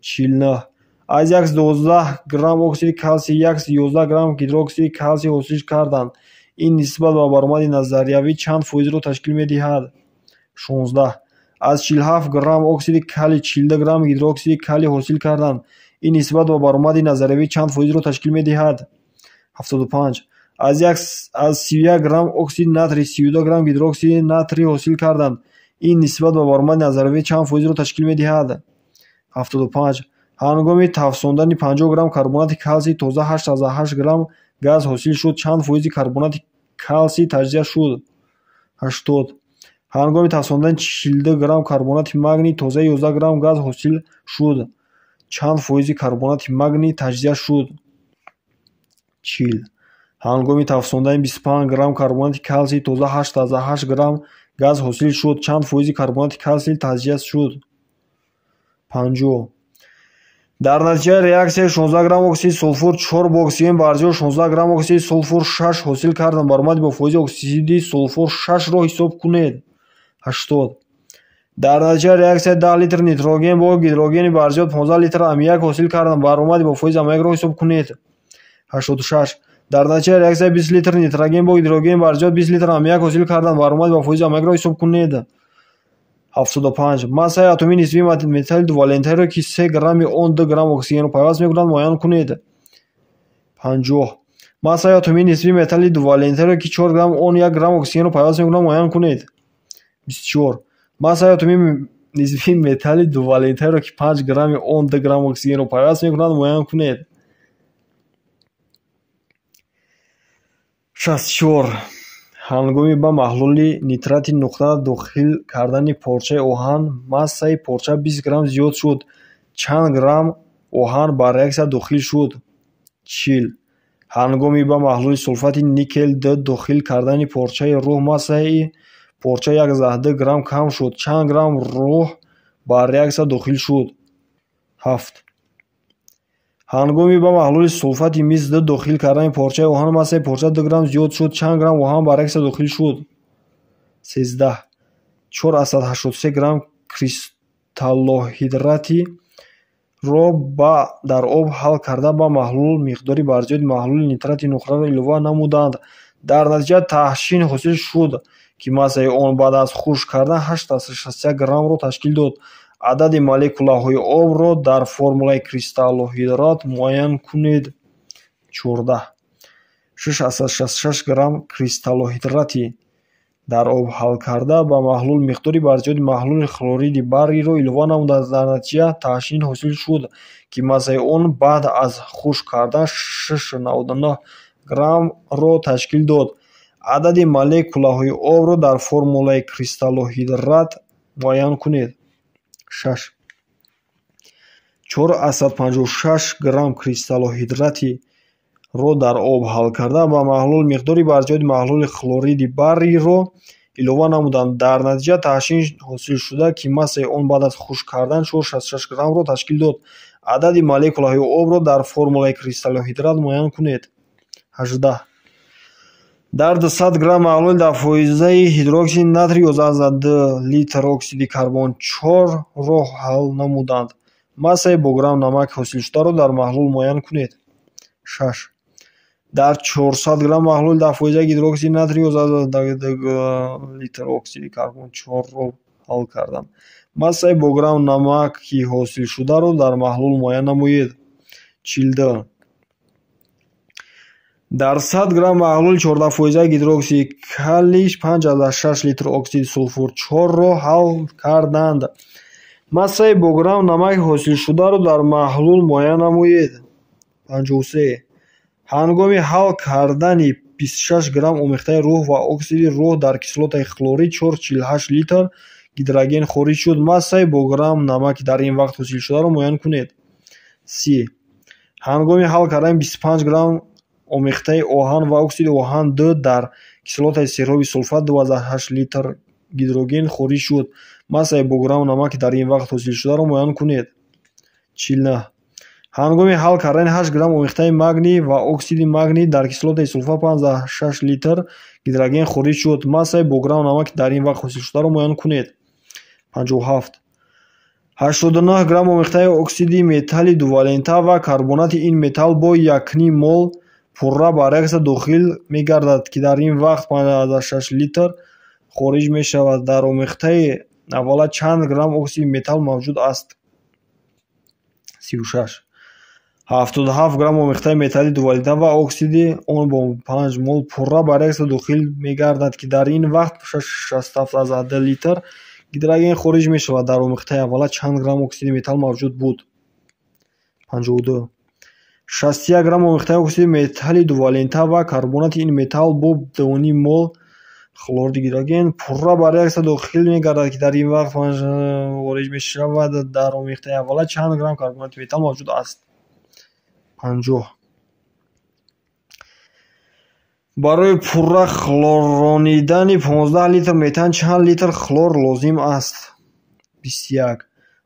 49. Аз 112 грамм оксиди калсий 111 грамм гидроксиди калсий ҳосил карданд. Ин нисбат ба баромади назариявӣ чанд фоизро ташкил медиҳад? 16. Аз 47 грамм оксиди калий 42 грамм гидроксиди калий ҳосил карданд. Ин нисбат ба баромади назариявӣ чанд фоизро ташкил медиҳад? 75. Аз 31 грамм оксиди натрий 32 грамм гидроксиди натрий ҳосил карданд. Ин нисбат ба баромади назариявӣ чанд фоизро ташкил медиҳад? 75. Ҳангоми тафсондани 50 грамм карбонати калсий тоза 8,8 грамм газ ҳосил шуд. Чанд фоизи карбонати калсий таҷзия шуд? 80. Ҳангоми тафсондани 42 грамм карбонати магний тоза 11 грамм газ ҳосил шуд. Чанд фоизи карбонати магний таҷзия шуд? 40. Ҳангоми тафсондани 25 грамм карбонати калсий тоза 8,8 грамм газ ҳосил шуд. Чанд фоизи карбонати калсий таҷзия шуд? 50. Дар натиҷаи реаксияи 16 грамм оксиди сулфур 4 бо оксиген барзиёд 16 грамм оксиди сулфур 6 ҳосил карданд. Баромади бо фоизи оксиди сулфур 6-ро ҳисоб кунед. 80. Дар натиҷаи реаксияи 10 литр нитроген бо гидрогени барзиёд 15 литр аммиак ҳосил карданд. Баромади бо фоизи аммиакро ҳисоб кунед. 86. Дар натиҷаи реаксия 20 литр нитроген бо гидроген бар зиёд 20 литр аммиак ҳосил карданд. Баромад ва фоизи аммиакро ҳисоб кунед. 75. Массаи атомии нисбии металли дувалентаеро, ки 3 грамми он 2 грамм оксигенро пайваст мекунад, муайян кунед. 50. Массаи атомии нисбии металли дувалентаеро, ки 4 грамм он 1 грамм оксигенро пайваст мекунад, муайян кунед. 24. Массаи атомии нисбии металли дувалентаеро, ки 5 грамми он 2 грамм оксигенро пайваст мекунад, муайян кунед. 64. Ҳангоми ба маҳлули нитрати нуқра дохил кардани порчаи оҳан массаи порча 20 грамм зиёд шуд. Чанд грамм оҳан ба реаксия дохил шуд? 40. Ҳангоми ба маҳлули сулфати никел Д дохил кардани порчаи рӯҳ массаи порча 1,2 грамм кам шуд. Чанд грамм рӯҳ ба реаксия дохил шуд? 7. Ҳангоми ба маҳлули сулфати мис Д дохил кардани порчаи оҳан массаи порча 2 грамм зиёд шуд. Чанд грамм оҳан ба реаксия дохил шуд? 13. 4,83 грамм кристаллоҳидрати ро дар об ҳал карда ба маҳлул миқдори барзиёди маҳлули нитрати нуқраро илова намуданд. Дар натиҷа таҳшин ҳосил шуд, ки массаи он баъд аз хушк кардан 8,61 граммро ташкил дод. Адади молекулаҳои обро дар формулаи кристаллоҳидрат муайян кунед. 14. 6,66 грамм кристаллоҳидрати дар об ҳал карда ба маҳлул миқдори барзиёди маҳлули хлориди барийро илова намуданд. Дар натиҷа таҳшин ҳосил шуд, ки массаи он баъд аз хушк кардан 6,99 граммро ташкил дод. Адади молекулаҳои обро дар формулаи кристаллоҳидрат муайян кунед. 6. 4,56 грамм кристаллоҳидрати ро дар об ҳал карда ба маҳлул миқдори барзиёди маҳлули хлориди барийро илова намуданд. Дар натиҷа таҳшин ҳосил шуда, ки массаи он баъд аз хушк кардан 4,66 граммро ташкил дод. Адади молекулаҳои обро дар формулаи кристаллоҳидрат муайян кунед. 18. Дар 200 грамм маҳлули даҳфоизаи гидроксиди натрий 11,2 литр оксиди карбон 4-ро ҳал намуданд. Массаи бо грамм намак ҳосилшударо дар маҳлул муайян кунед. 6. Дар 400 грамм маҳлули даҳфоизаи гидроксиди натрий 11,2 литр оксиди карбон 4-ро ҳал карданд. Массаи бо грамм намаки ҳосилшударо дар маҳлул муайян намоед. 42. Дар 100 грамм маҳлули 14-фоизаи гидроксиди калий 5,6 литр оксиди сулфур 4-ро ҳал карданд. Массаи бо грамм намаки ҳосилшударо дар маҳлул муайян намоед. 53. Ҳангоми ҳал кардани 26 грамм омехтаи рӯҳ ва оксиди рӯҳ дар кислотаи хлорид 4,48 литр гидроген хориҷ шуд. Массаи бо грамм намаки дар ин вақт ҳосилшударо муайян кунед. 30. Ҳангоми ҳал кардани 25 грамм омехтаи оҳан ва оксиди оҳан 2 дар кислотаи сероби сулфат 2,8 литр гидроген хориҷ шуд. Массаи бо грамм намаки дар ин вақт ҳосилшударо муайян кунед. 49. Ҳангоми ҳал кардани 8 грамм омехтаи магний ва оксиди магний дар кислотаи сулфат 5,6 литр гидроген хориҷ шуд. Массаи бо грамм намаки дар ин вақт ҳосилшударо муайян кунед. 57. 89 грамм омехтаи оксиди металли дувалента ва карбонати ин металл бо 1,5 мол пурра ба реаксия дохил мегардад, ки дар ин вақт 5,6 литр хориҷ мешавад. Дар омехтаи аввала чанд грамм оксиди металл мавҷуд аст? 36. 77 грамм омехтаи металли дувалента ва оксиди он бо 5 мол пурра ба реаксия дохил мегардад, ки дар ин вақт 67,2 литр гидроген хориҷ мешавад. Дар омехтаи аввала чанд грамм оксиди металл мавҷуд буд? 52. 61 грамм омехтаи оксиди металли дувалента ва карбонати ин металл бо 2,5 мол хлориди гидроген пурра ба реаксия дохил мегардад, ки дар ин вақт хориҷ мешавад. Дар омехтаи аввала чанд грамм карбонати металл мавҷуд аст? 50. Барои пурра хлоронидани 15 литр метан чанд литр хлор лозим аст? 21.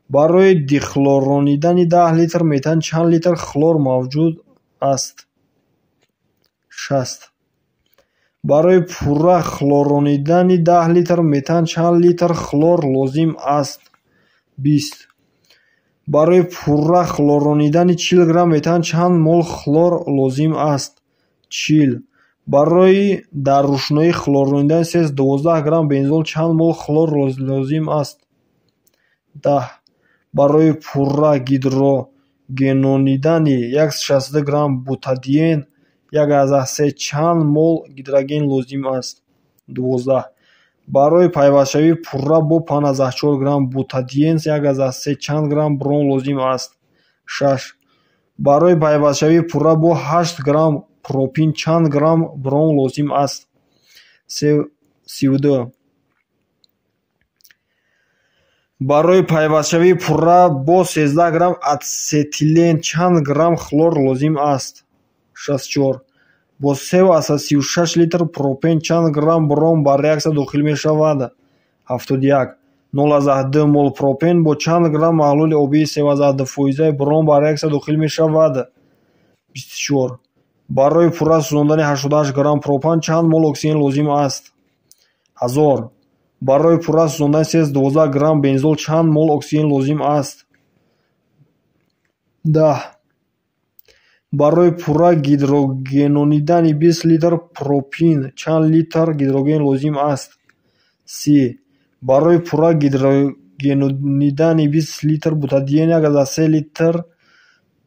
Барои дихлоронидани 10 литр метан чанд литр хлор мавҷуд аст? 60. Барои пурра хлоронидани 10 литр метан чанд литр хлор лозим аст? 20. Барои пурра хлоронидани 40 грамм метан чанд мол хлор лозим аст? 40. Барои дар рӯшноӣ хлоронидани 312 грамм бензол чанд мол хлор лозим аст? 10. Барои пурра гидрогенонидани 162 грамм бутадиен 1,3 чанд мол гидроген лозим аст? 12. Барои пайвастшавии пурра бо 5,4 грамм бутадиен 1,3 чанд грамм бром лозим аст? 6. Барои пайвастшавии пурра бо 8 грамм пропин чанд грамм бром лозим аст? 32. Барои пайвастшавии пурра бо 13 грамм ацетилен чанд грамм хлор лозим аст? 64. Бо 3,36 литр пропен чанд грамм бром ба реаксия дохил мешавад? 71. 0,2 мол пропен бо чанд грамм маҳлули обии 3,2-фоизаи бром ба реаксия дохил мешавад? 24. Барои пурра сӯзондани 88 грамм пропан чанд мол оксиген лозим аст? 1000. Барои пурра сӯзондани 312 грамм бензол чанд мол оксиген лозим аст? 10. Барои пурра гидрогенонидани 20 литр пропин чанд литр гидроген лозим аст? 30. Барои пурра гидрогенонидани 20 литр бутадиен 1,3 литр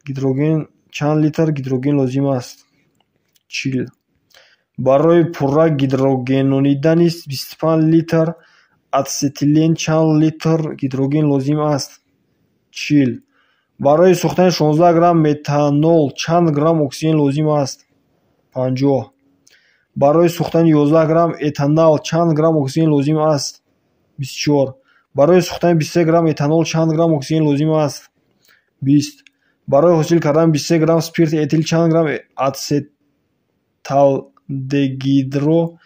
гидроген чанд литр гидроген лозим аст? 40. Барои пурра гидрогенонидани 25 литр ацетилен чанд литр гидроген лозим аст? 40. Барои сӯхтани 16 грамм метанол чанд грамм оксиген лозим аст? 50. Барои сӯхтани 11 грамм этанал чанд грамм оксиген лозим аст? 24. Барои сӯхтани 23 грамм этанол чанд грамм оксиген лозим аст? 20. Барои ҳосил кардани 23 грамм спирти этил чанд грамм ацеталдегидро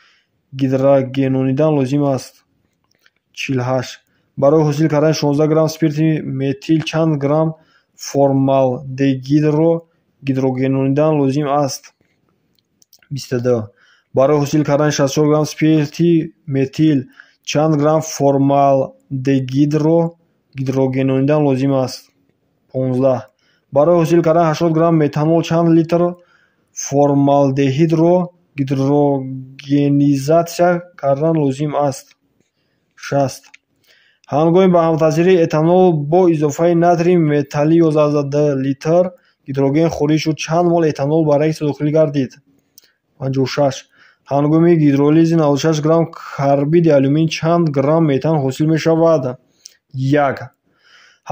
гидрогенонидан лозим аст? 48. Барои ҳосил кардани 16 грамм спирти метил чанд грамм формалдегидро гидрогенонидан лозим аст? 22. Барои ҳосил кардани 64 грамм спирти метил чанд грамм формалдегидро гидрогенонидан лозим аст? 15. Барои ҳосил кардани 80 грамм метанол чанд литр формалдегидро гидрогенизатсия кардан лозим аст? 60. Ҳангоми ба ҳамтаъсирии этанол бо изофаи натрий металли 11,2 литр гидроген хориҷ шуд, чанд мол этанол ба реаксия дохил гардид? 56. Ҳангоми гидролизи 96 грамм карбиди алюминий чанд грамм метан ҳосил мешавад? 1.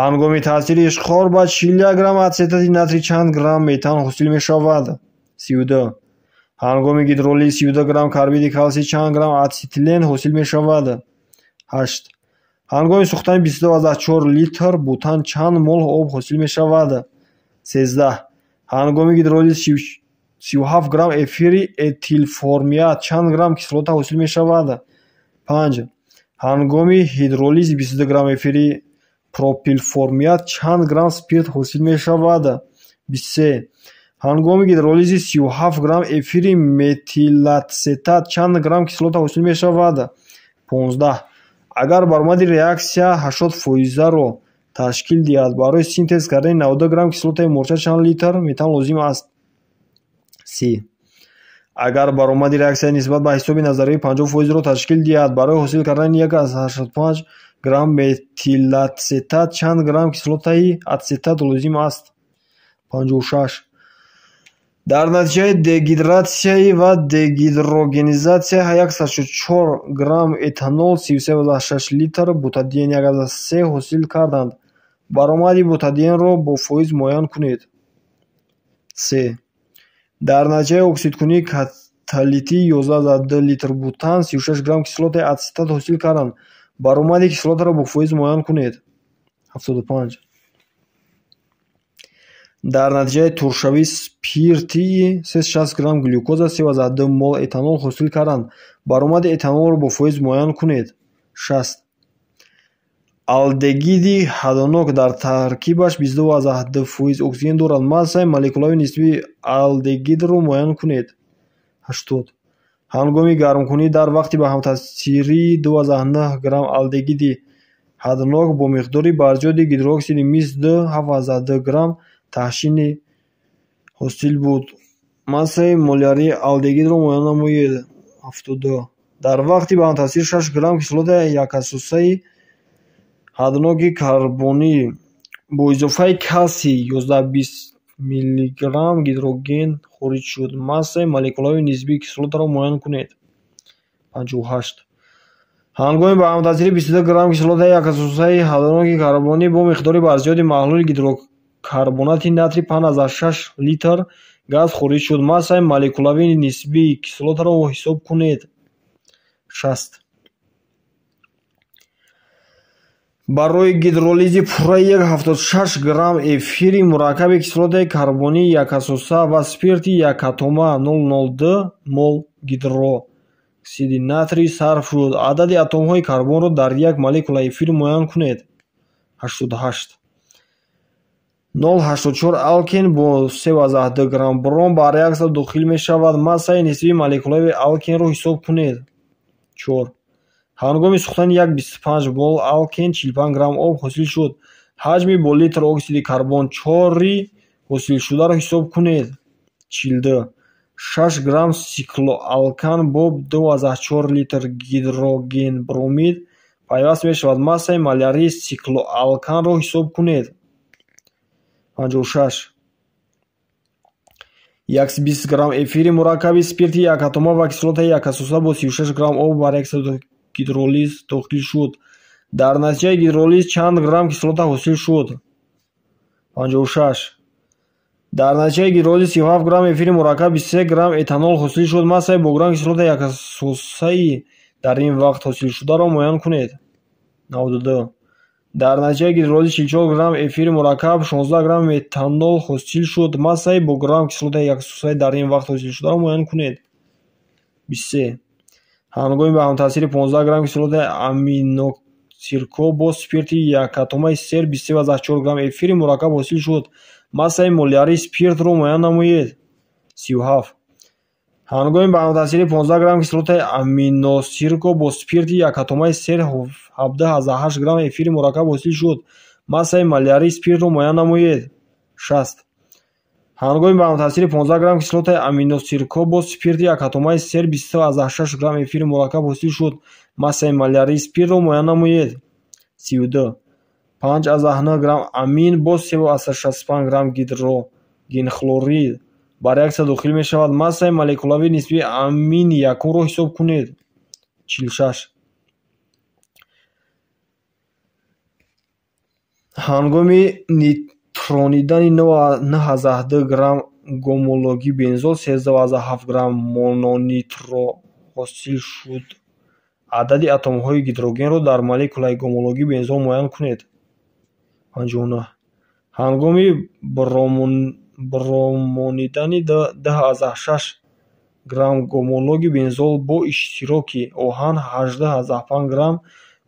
Ҳангоми таъсири ишқор ба 41 грамм ацетати натрий чанд грамм метан ҳосил мешавад? 32. Ҳангоми гидролизи 32 грамм карбиди калсий чанд грамм ацетилен ҳосил мешавад? 8. Ҳангоми сӯхтани 22,4 литр бутан чанд мол об ҳосил мешавад? 13. Ҳангоми гидролизи 37 грамм эфири этилформиат чанд грамм кислота ҳосил мешавад? 5. Ҳангоми гидролизи 22 грамм эфири пропилформиат чанд грамм спирт ҳосил мешавад? 23. Ҳангоми гидролизи 37 грамм эфири метилацетат чанд грамм кислота ҳосил мешавад? 15. Агар баромади реаксия 80%-ро ташкил диҳад, барои синтез кардани 92 грамм кислотаи морча чанд литр метан лозим аст? 30. Агар баромади реаксия нисбат ба ҳисоби назариявӣ 50%-ро ташкил диҳад, барои ҳосил кардани 1,85 грамм метилацетат чанд грамм кислотаи ацетат лозим аст? 56. Дар натиҷаи дегидратсия ва дегидрогенизатсия 184 грамм этанол 33,6 литр бутадиен 1,3 ҳосил карданд. Баромади бутадиенро бо фоиз муайян кунед. 3. Дар натиҷаи оксидкунии каталитӣ 11,2 литр бутан 36 грамм кислотаи ацетат ҳосил карданд. Баромади кислотаро бо фоиз муайян кунед. 75. Дар натиҷаи туршавии спиртии 360 грамм глюкоза 3,2 мол этанол ҳосил карданд. Баромади этанолро бо фоиз муайян кунед. 60. Алдегиди ҳадонок дар таркибаш 22,2% оксиген дорад. Массаи молекулавии нисбии алдегидро муайян кунед. 80. Ҳангоми гармкунӣ дар вақти ба ҳамтаъсирии 2,9 грамм алдегиди ҳаднок бо миқдори барзиёди гидроксиди мис 2 7,2 грамм таҳшини ҳосил буд. Массаи молярии алдегидро муайян намоед. 72. Дар вақти ба ҳамтаъсир 6 грамм кислотаи якасосаи ҳадноки карбонӣ бо изофаи калсий 11,20 миллиграмм гидроген хориҷ шуд. Массаи молекулавии нисбии кислотаро муайян кунед. 58. Ҳангоми ба ҳамтаъсири 22 грамм кислотаи якасосаи ҳадноки карбонӣ бо миқдори барзиёди маҳлули гидрокарбонати натрий 5,6 литр газ хориҷ шуд. Массаи молекулавии нисбии кислотаро ҳисоб кунед. 60. Барои гидролизи пурраи 1,76 грамм эфири мураккаби кислотаи карбонии якасоса ва спирти якатома 0,02 мол гидроксиди натрий сарф шуд. Адади атомҳои карбонро дар як молекула эфир муайян кунед. 88. 0,84 алкен бо 3,2 грамм бром ба реаксия дохил мешавад. Массаи нисбии молекулавии алкенро ҳисоб кунед. 4. Ҳангоми сӯхтани 1,25 мол алкен 45 грамм об ҳосил шуд. Ҳаҷми бо литр оксиди карбон 4 ҳосилшударо ҳисоб кунед. 42. 6 грамм сиклоалкан бо 2,4 литр гидрогенбромид пайваст мешавад. Массаи молярии сиклоалканро ҳисоб кунед. 56. 120 грамм эфири мураккаби спирти якатома ва кислотаи якасоса бо 36 грамм об ба реаксияи гидролиз дохил шуд. Дар натиҷаи гидролиз чанд грамм кислота ҳосил шуд? 56. Дар натиҷаи гидролиз 37 грамм эфири мураккаб 23 грамм этанол ҳосил шуд. Массаи бо грамм кислотаи якасосаи дар ин вақт ҳосилшударо муайян кунед. 92. Дар натиҷаи гидролиз 44 грамм эфири мураккаб 16 грамм метанол ҳосил шуд. Массаи бо грамм кислотаи якасосаи дар ин вақт ҳосилшударо муайян кунед. 23. Ҳангоми ба ҳамтаъсири 15 грамм кислотаи аминосирко бо спирти якатомаи сер 23,4 грамм эфири мураккаб ҳосил шуд. Массаи молярии спиртро муайян намоед. 37. Ҳангоми ба ҳамтаъсири 15 грамм кислотаи аминосирко бо спирти якатомаи сер 17,8 грамм эфири мураккаб ҳосил шуд. Массаи молярии спиртро муайян намоед. 60. Ҳангоми ба ҳамтаъсири 15 грамм кислотаи аминосирко бо спирти якатомаи сер 23,6 грамм эфири мураккаб ҳосил шуд. Массаи молярии спиртро муайян намоед. 32. 5,9 грамм амин бо 3,65 грамм гидрогенхлорид ба реаксия дохил мешавад. Массаи молекулавии нисбии амини якумро ҳисоб кунед. 46. Ҳангоми нитронидани 9,2 грамм гомологи бензол 13,7 грамм мононитро ҳосил шуд. Адади атомҳои гидрогенро дар молекулаи гомологи бензол муайян кунед. 59. Ҳангоми бромонидани 10,6 грамм гомологи бензол бо иштироки оҳан 18,5 грамм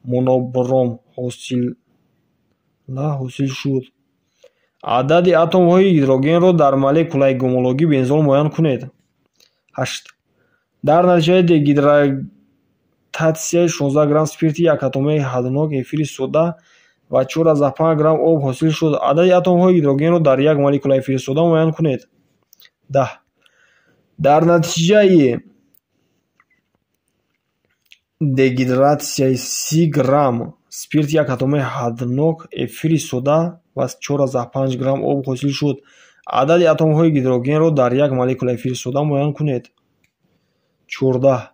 монобром ҳосил шуд. Адади атомҳои гидрогенро дар молекулаи гомологи бензол муайян кунед. 8. Дар натиҷаи дегидрататсияи 16 грамм спирти якатомаи ҳаднок эфири сода ва 4,5 грамм об ҳосил шуд. Адади атомҳои гидрогенро дар як молекула эфири сода муайян кунед. 10. Дар натиҷаи дегидратсияи 30 грамм спирти якатомаи ҳаднок эфири сода ва 4,5 грамм об ҳосил шуд. Адади атомҳои гидрогенро дар як молекула эфири сода муайян кунед. 14.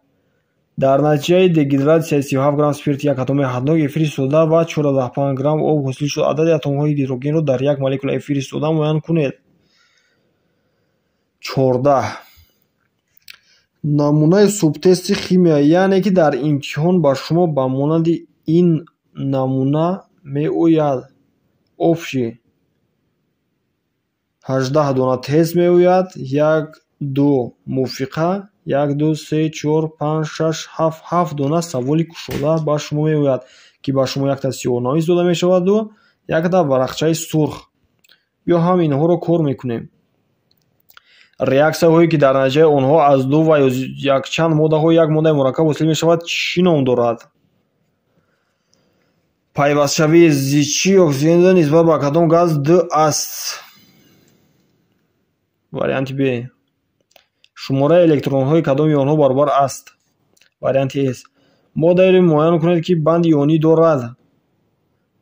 Дар натиҷаи дегидратсияи 37 грамм спирти якатомаи ҳаднок эфири сода ва 4,5 грамм об ҳосил шуд. Адади атомҳои гидрогенро дар як молекула эфири сода муайян кунед. 14. Намунаи субтести химия, яъне ки дар имтиҳон ба шумо ба монанди ин намуна меояд. Общий 18 дона тест меояд. 1, 2 мувофиқа, 1, 2, 3, 4, 5, 6, 7, 7 дона саволи кушода ба шумо меояд, ки ба шумо якта сиёҳнавис дода мешаваду якта варақчаи сурх. Биё ҳам инҳоро кор мекунем. Реаксияҳое, ки дар натиҷаи онҳо аз ду ва ё якчанд моддаҳо як моддаи мураккаб ҳосил мешавад, чӣ ном дорад? Пайвастшавии зичии оксиген нисбат ба кадом газ 2 аст? Варианти Б. Шумораи электронҳои кадом ионҳо баробар аст? Варианти С. Моддаеро муайян кунед, ки банди ионӣ дорад.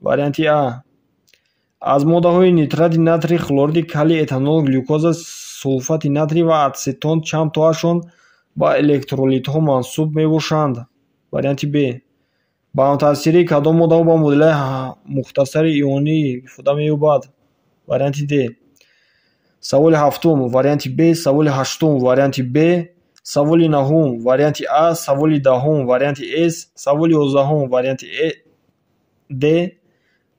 Варианти А. Аз моддаҳои нитрати натрий, хлориди калий, этанол, глюкоза, сулфати натрий ва ацетон чанд тоашон ба электролитҳо мансуб мебошанд? Варианти Б. Ба ҳамтаъсирии кадом моддаҳо ба мубодилаи мухтасари ионӣ ифода меёбад? Варианти Д. Саволи ҳафтум, варианти Б, саволи ҳаштум, варианти Б, саволи наҳум, варианти А, саволи даҳум, варианти С, саволи 11-ум, варианти Д,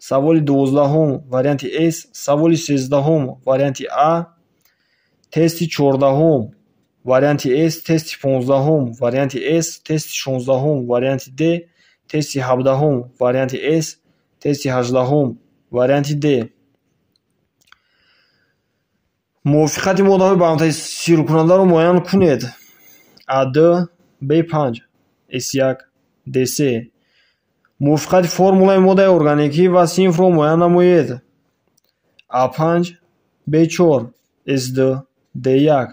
саволи 12-ум, варианти С, саволи 13-ум, варианти А, тести 14-ум, варианти С, тести 15-ум, варианти С, тести 16-ум, варианти Д, тести 17-ум, варианти С, тести 18-ум, варианти Д. Мувофиқати моддаҳои ба ҳамтаъсиркунандаро муайян кунед. А2, Б5, С1, Д3. Мувофиқати формулаи моддаи органикӣ ва синфро муайян намоед. А5, Б4, С2, Д1.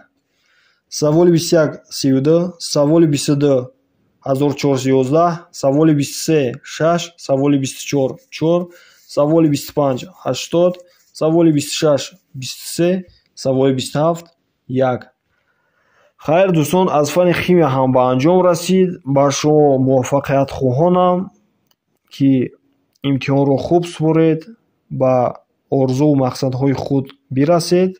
Саволи 21, 32, саволи 22, 1411, саволи 23, 6, саволи 24, 4, саволи 25, 80, саволи 26, 23, саволи 27, 1. Хайр, дӯстон, аз фанни химия ҳам ба анҷом расид. Ба шумо муваффақият хоҳонам, ки имтиҳонро хуб супоред, ба орзуву мақсадҳои худ бирасед.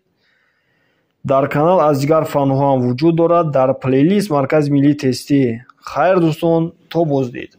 Дар канал аз дигар фанҳо ҳам вуҷуд дорад, дар плейлист Маркази миллии тестӣ. Хайр, дӯстон, то боздид.